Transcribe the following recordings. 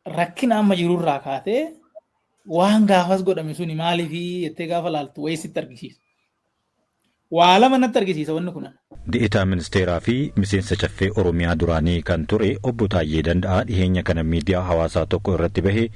Rakkina amma jirurraa kaatee waan gaafas godhame suni maaliif jettee gaafa laaltu wayii sitti argisiisa. Waa lama natti argisiisa wanni kun. Di'itaa ministeeraa fi miseensa caffee Oromiyaa duraanii kan ture obbo Taayyee Danda'aa dhiheenya kana miidiyaa hawaasaa tokko irratti bahee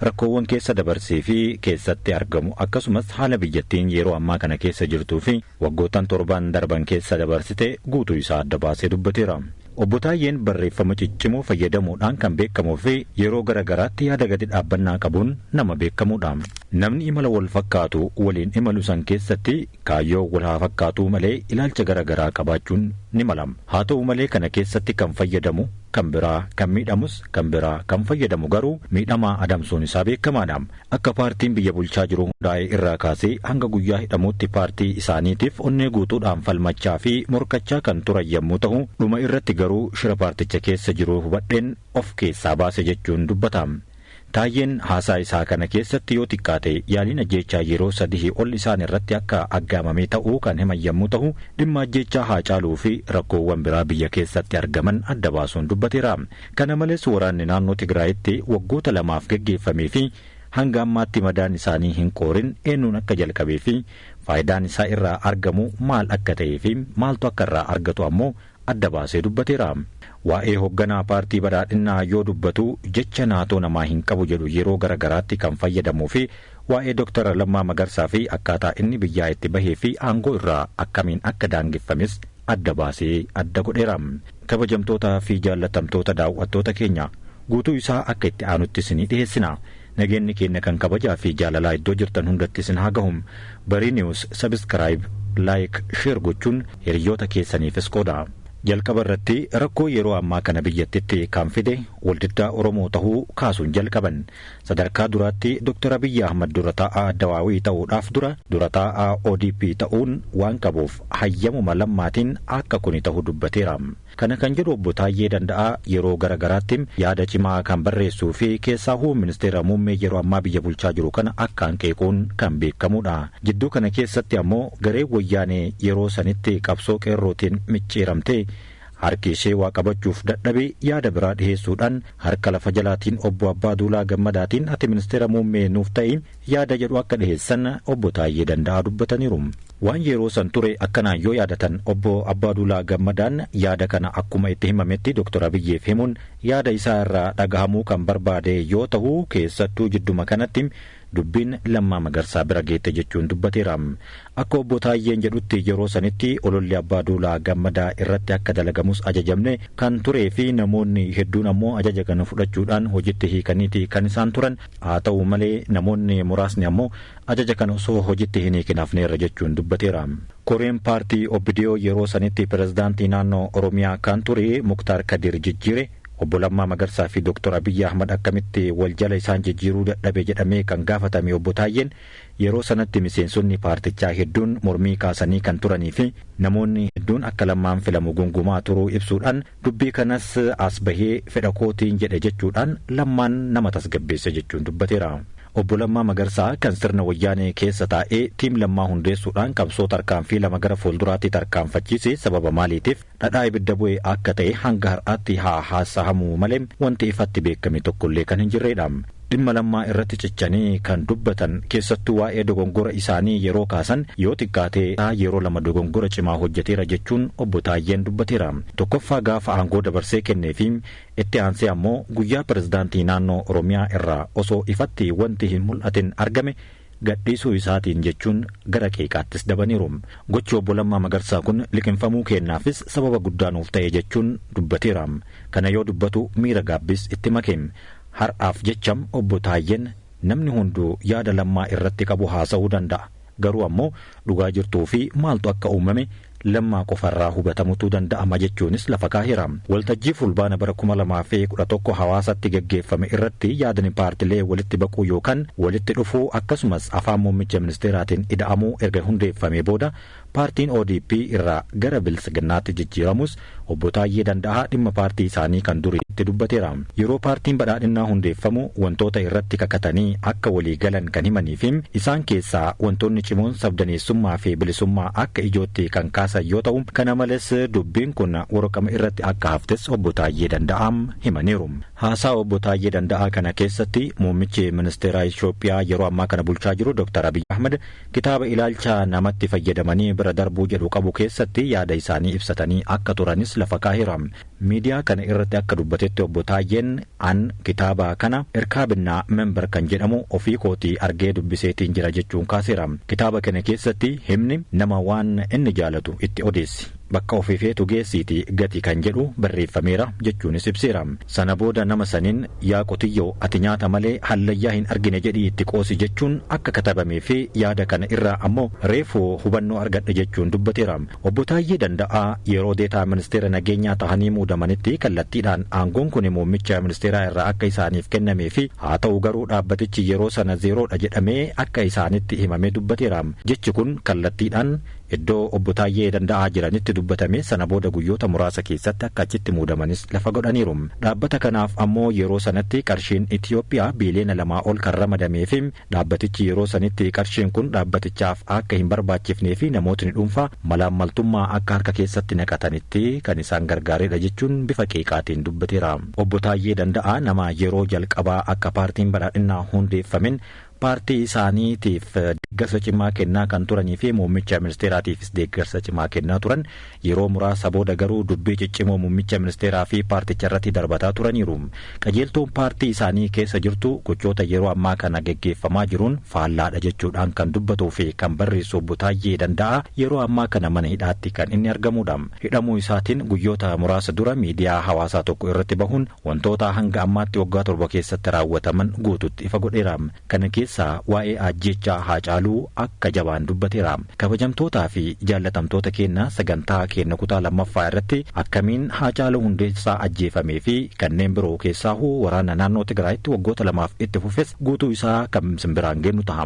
rakkoowwan keessa dabarsee fi keessatti argamu akkasumas haala biyyattiin yeroo ammaa kana keessa jirtuu fi waggootan 7 darban keessa dabarsite guutuu isaa adda baasee dubbateera. Obbo Taayyeen barreeffama ciccimoo fayyadamuudhaan kan beekamuu fi yeroo garaagaraatti yaada gadi dhaabbannaa qabuun nama beekamudha. Namni imala wal fakkaatu waliin imalu san keessatti kaayyoo wal haa fakkaatuu malee ilaalcha garaagaraa qabaachuun ni mala. Haa ta'u malee kana keessatti kan fayyadamu kan biraa kan miidhamus kan biraa kan fayyadamu garuu miidhamaa adamsuun isaa beekamaadha. Akka paartiin biyya bulchaa jiru hundaa'e irraa kaasee hanga guyyaa hidhamuutti paartii isaaniitiif onnee guutuudhaan falmachaa fi morkachaa kan turan yommuu ta'u dhuma irratti garuu shira paarticha keessa jiru hubadheen of keessaa baase jechuun dubbata. Taayyeen haasaa isaa kana keessatti yoo xiqqaate yaaliin ajjeechaa yeroo 3 ol isaan irratti akka aggaamame ta'uu kan himan yommuu ta'u dhimma ajjeechaa Haacaaluu fi rakkoowwan biraa biyya keessatti argaman adda baasuun dubbateera. Kana malees waraanni naannoo Tigraayitti waggoota 2 geggeeffamee fi hanga ammaatti madaan isaanii hin qoorin eenyuun akka jalqabee fi faayidaan isaa irraa argamu maal akka ta'ee fi maaltu akka irraa argatu ammoo adda baasee dubbateera. Waa'ee hoogganaa paartii badhaadhinaa yoo dubbatu jecha naatoo namaa hin qabu jedhu yeroo garaagaraatti kan fayyadamuu fi waa'ee Dr. Lammaa Magarsaa fi akkaataa inni biyyaa itti bahee fi aangoo irraa akkamiin akka daangeffames adda baasee adda godheera. Kabajamtootaa fi jaallatamtoota daawwattoota keenya guutuu isaa akka itti aanutti isinii dhiyeessina. Nageenyi keenya kan kabajaa fi jaalalaa iddoo jirtan hundatti isin haa gahu. Barii News subscribe, like, share gochuun hiriyoota keessaniifis qooda. Jalqaba irratti rakkoo yeroo ammaa kana biyyattitti kan fide waldiddaa Oromoo ta'uu kaasuun jalqaban. Sadarkaa duraatti Dr. Abiyyi Ahmad dura taa'aa Addawaawii ta'uudhaaf dura taa'aa ODP ta'uun waan qabuuf hayyamuma Lammaatiin akka kuni ta'uu dubbateera. Kana kan jedhu obbo Taayyee Danda'aa yeroo garaagaraatti yaada cimaa kan barreessuu fi keessaahuu ministeera muummee yeroo ammaa biyya bulchaa jiru kana akkaan qeequun kan beekamudha. Jidduu kana keessatti ammoo garee wayyaanee yeroo sanitti qabsoo qeerrootiin micciiramtee harki ishee waa qabachuuf dadhabee yaada biraa dhiheessuudhaan harka lafa jalaatiin obbo Abbaa Duulaa Gammadaatiin ati ministeera muummee nuuf ta'i yaada jedhu akka dhiheessan obbo Taayyee Danda'aa dubbataniiru. Waan yeroo san ture akkanaan yoo yaadatan obbo Abbaa Duulaa Gammadaan yaada kana akkuma itti himametti Dr. Abiyyeef himuun yaada isaa irraa dhagahamuu kan barbaade yoo ta'u keessattuu jidduma kanatti dubbiin Lammaa Magarsaa bira geette jechuun dubbateera. Akka obbo Taayyeen jedhutti yeroo sanitti ololli Abbaa Duulaa Gammadaa irratti akka dalagamus ajajamne kan turee fi namoonni hedduun ammoo ajaja kana fudhachuudhaan hojiitti hiikaniiti kan isaan turan. Haa ta'u malee namoonni muraasni ammoo ajaja kana osoo hojiitti hin hiikin hafneerra jechuun dubbateera. Koreen paartii OBDO yeroo sanitti pirezidaantii naannoo Oromiyaa kan ture Muktaar Kadir jijjiire obbo Lammaa Magarsaa fi Dr. Abiyyi Ahmad akkamitti wal jala isaan jijjiiruu dadhabe jedhamee kan gaafatame obbo Taayyeen yeroo sanatti miseensonni paartichaa hedduun mormii kaasanii kan turanii fi namoonni hedduun akka Lammaan filamu gungumaa turuu ibsuudhaan dubbii kanas as bahee fedha kootiin jedhe jechuudhaan Lammaan nama tasgabbeesse jechuun dubbateera. Obbo Lammaa Magarsaa kan sirna wayyaanee keessa taa'ee tiim Lammaa hundeessuudhaan qabsoo tarkaanfii 2 gara fuulduraatti tarkaanfachiise sababa maaliitiif dhadhaa ibidda bu'ee akka ta'e hanga har'aatti haa haasahamuu malee wanti ifatti beekame tokkollee kan hin jirredha. Dhimma Lammaa irratti cichanii kan dubbatan keessattuu waa'ee dogongora isaanii yeroo kaasan yoo xiqqaate yeroo 2 dogongora cimaa hojjeteera jechuun obbo Taayyeen dubbateera. Tokkoffaa gaafa aangoo dabarsee kennee fi itti aansee ammoo guyyaa pirezidaantii naannoo Oromiyaa irraa osoo ifatti wanti hin mul'atin argame gadhiisuu isaatiin jechuun gara qeeqaattis dabaniiru. Gochi obbo Lammaa Magarsaa kun liqinfamuu kennaafis sababa guddaa nuuf ta'e jechuun dubbateera. Kana yoo dubbatu miira gaabbis itti make. Har'aaf jecham obbo Taayyeen namni hunduu yaada Lammaa irratti qabu haasa'uu danda'a. Garuu ammoo dhugaa jirtuu fi maaltu akka uumame Lammaa qofarraa hubatamutu danda'ama jechuunis lafa kaa'eera. Waltajjii fulbaana bara 2011 hawaasatti geggeeffame irratti yaadni paartilee walitti baquu yookaan walitti dhufuu akkasumas afaan muummicha ministeeraatiin ida'amuu erga hundeeffame booda paartiin ODP irraa gara biltsiginnaatti jijjiiramus obbo Taayyee Danda'aa dhimma paartii isaanii kan duriitti dubbateera. Yeroo paartiin badhaadhinnaa hundeeffamu wantoota irratti kakatanii akka walii galan kan himanii fi isaan keessaa wantoonni cimoon sabdaneessummaa fi bilisummaa akka ijootti kan kaasan yoo ta'u kana malees dubbiin kun waraqama irratti akka haftes obbo Taayyee Danda'aa himaniiru. Haasaa obbo Taayyee Danda'aa kana keessatti muummichi ministeeraa Itoophiyaa yeroo ammaa kana bulchaa jiru Dr. Abiy Ahmed kitaaba ilaalcha namatti fayyadamanii bira darbuu jedhu qabu keessatti yaada isaanii ibsatanii akka turanis lafa kaa'eera. Miidiyaa kana irratti akka dubbatetti obbo Taayyeen an kitaaba kana Irkaabinnaa Member kan jedhamu ofii kootii argee dubbiseetiin jira jechuun kaaseera. Kitaaba kana keessatti himni nama waan inni jaalatu itti odeessi, bakka ofii feetu geessiiti gati kan jedhu barreeffameera jechuunis ibseera. Sana booda nama saniin, "Yaa qotiyyoo, ati nyaata malee hallayyaa hin argine," jedhii itti qoosi jechuun akka katabamee fi yaada kana irraa ammoo reefu hubannoo argadhe jechuun dubbateera. Obbo Taayyee Danda'aa yeroo deetaa ministeera nageenyaa tahanii muudamanitti kallattiidhaan aangoon kun muummicha ministeeraa irraa akka isaaniif kennamee fi haa ta'u garuu dhaabbatichi yeroo sana zeeroodha jedhamee akka isaanitti himamee dubbateera. Jechi kun kallattiidhaan iddoo obbo Taayyee Danda'aa jiranitti dubbatame. Sana booda guyyoota muraasa keessatti akka achitti muudamanis lafa godhaniiru. Dhaabbata kanaaf ammoo yeroo sanatti qarshiin Itiyoophiyaa biiliyoona 2 ol kan ramadamee fi dhaabbatichi yeroo sanitti qarshiin kun dhaabbatichaaf akka hin barbaachifnee fi namootni dhuunfaa malaammaltummaa akka harka keessatti naqatanitti kan isaan gargaaredha jechuun bifa qeeqaatiin dubbateera. Obbo Taayyee Danda'aa nama yeroo jalqabaa akka paartiin badhaadhinaa hundeeffamen paartii isaaniitiif deeggarsa cimaa kennaa kan turanii fi muummicha ministeeraatiifis deeggarsa cimaa kennaa turan. Yeroo muraasa booda garuu dubbii ciccimoo muummicha ministeeraa fi paarticha irratti darbataa turaniiru. Qajeeltoon paartii isaanii keessa jirtu gochoota yeroo ammaa kana geggeeffamaa jiruun faallaadha jechuudhaan kan dubbatuu fi kan barreessu obbo Taayyee Danda'a yeroo ammaa kana mana hidhaatti kan inni argamudha. Hidhamuu isaatiin guyyoota muraasa dura miidiyaa hawaasaa tokko irratti bahuun wantoota hanga ammaatti waggaa 7 keessatti raawwataman guututti ifa godheera. Kana keessaa waa'ee ajjechaa Haacaaluu akka jabaan dubbateera. Kabajamtootaa fi jaallatamtoota keenya, sagantaa keenya kutaa lammaffaa irratti akkamiin Haacaaluu Hundeessaa ajjeefamee fi kanneen biroo keessaahuu waraana naannoo Tigraayitti waggoota 2f itti fufes guutuu isaa kan simbiraan geennu ta'a.